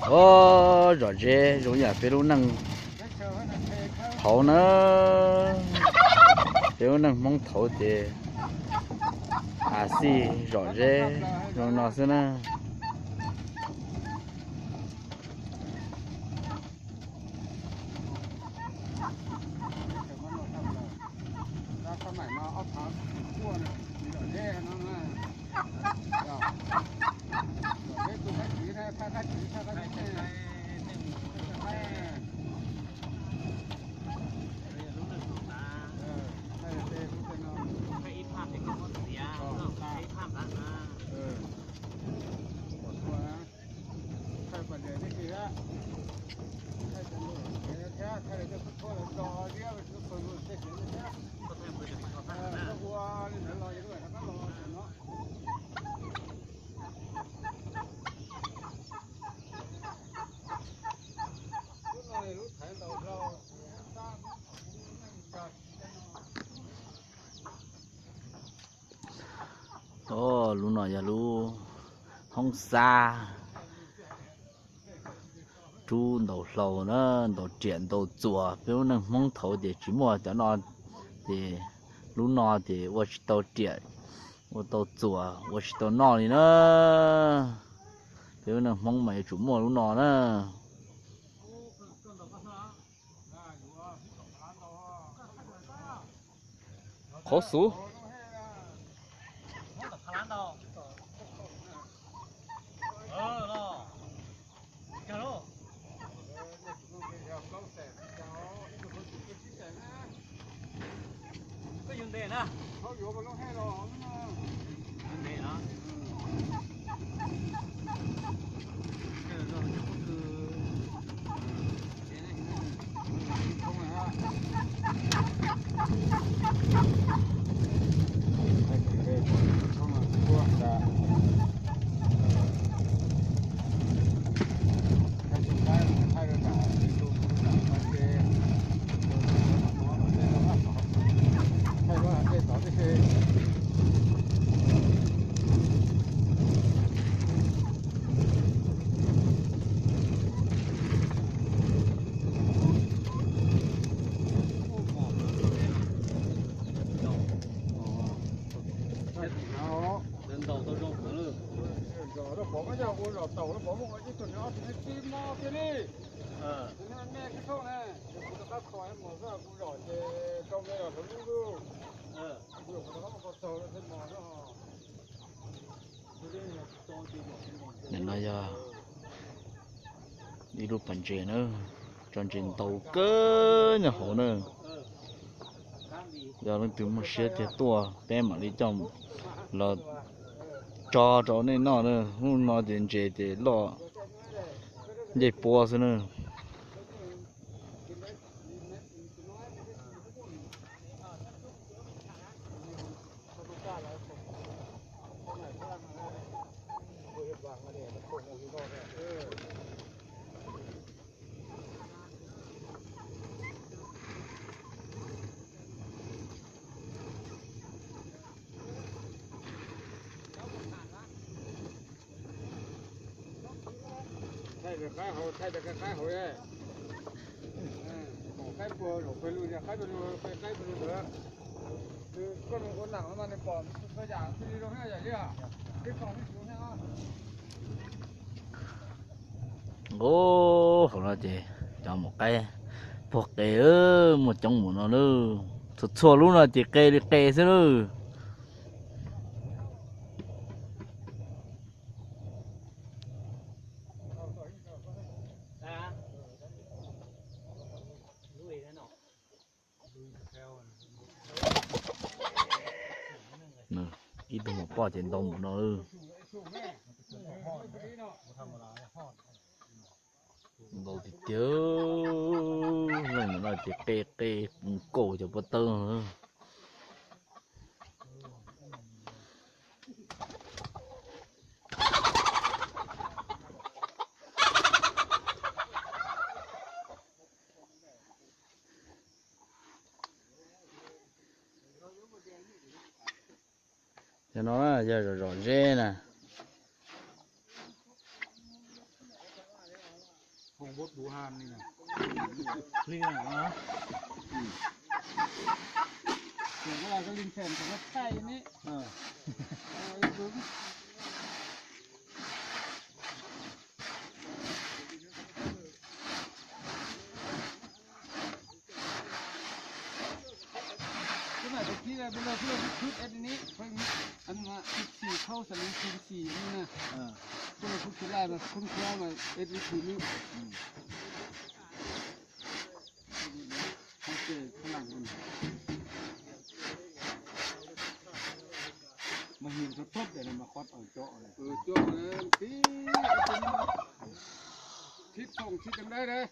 Os, zom zeb zoo yam peb lub neej thaud na. Peb lub neej Hmoob thaud ces a xij zom zeb zoo no xwb na. Os, lub no yog lub hoob xab rub ntaus hlau na, ntaus riam ntaus txuas. Peb lub neej Hmoob thaud ces tsis muaj cov no, ces lub no ces ua tsis tau riam, ua tau txuas, ua tsis tau noj li na. Peb lub neej Hmoob mas yuav tsum muaj lub no na. Qhov xub. Nim no yog ib lub pas ntses na, tso ntses ntau kawg nyob hauv na. Yog leej twg muaj siab tiag tuaj peb mam li coj los tso rau nej noj na. Hnub no ces ntses ces loj ncej puab xwb na. Thaij rau qaib hauv, thaij rau qaib hauv, qaib puag zaum pawg lug, qaib pawg lug, qaib pawg lug ntawd. Koj mus ua nam mas nws pom txhua yam, txhua li zoo thiab yam li, tib qho tib tug thiab. Ub, hauv no ces cov maum qaib puag qe, muaj coob mus no na. Txhua txhua lub no ces qe li qe xwb na. Ib tug maum poj ces ntau mus no. Ntau tiag tiag, leej no ces qe qe kaum cov pob tawb. Cov no yog zom zom zeb na. Vốt Vũ Hán này nè. Ly này hả? Kiểu là cái linh thèm của nó cay đấy. Ờ. Ờ, đúng. Cái này phải ký là bây giờ chưa rút hết đi. Khoan, ăn mà ít xì khâu sẽ linh xì xì nữa nè. Ờ. Cái này không ký lại mà không khéo mà ít xì nữa. Ừ. Mas hiam txhob txhob tias no mas qhov tau cov. Cov tib tib tib tib tib tib tib.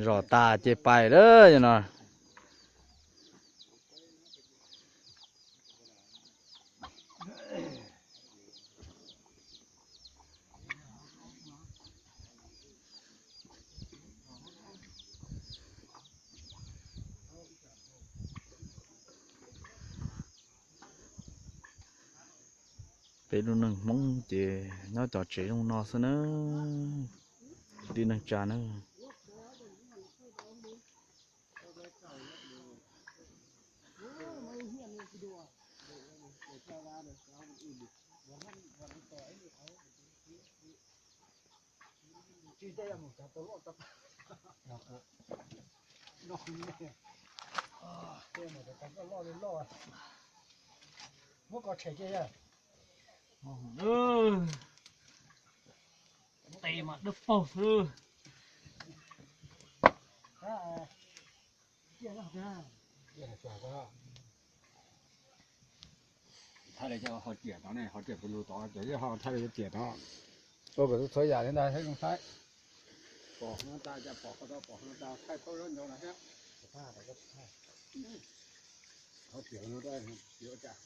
Zom tas ces pais lawm no. Peb lub neej Hmoob ces nyob cov tsev zoo no xwb na, tib neeg tsa na. Muab kos tshem kiag yog. Tes mas dawb paug xwb. Thaij li ho ciam tod ne, ho ciam pus lug tod ces ho thaij li ciam tod. Ua kom txhua yam li ntawd thiab zoo saib. Pom no tas, pom ko tau, pom no tas, thaij paub zaub ncaus no thiab. Ho ciam no yuav cas.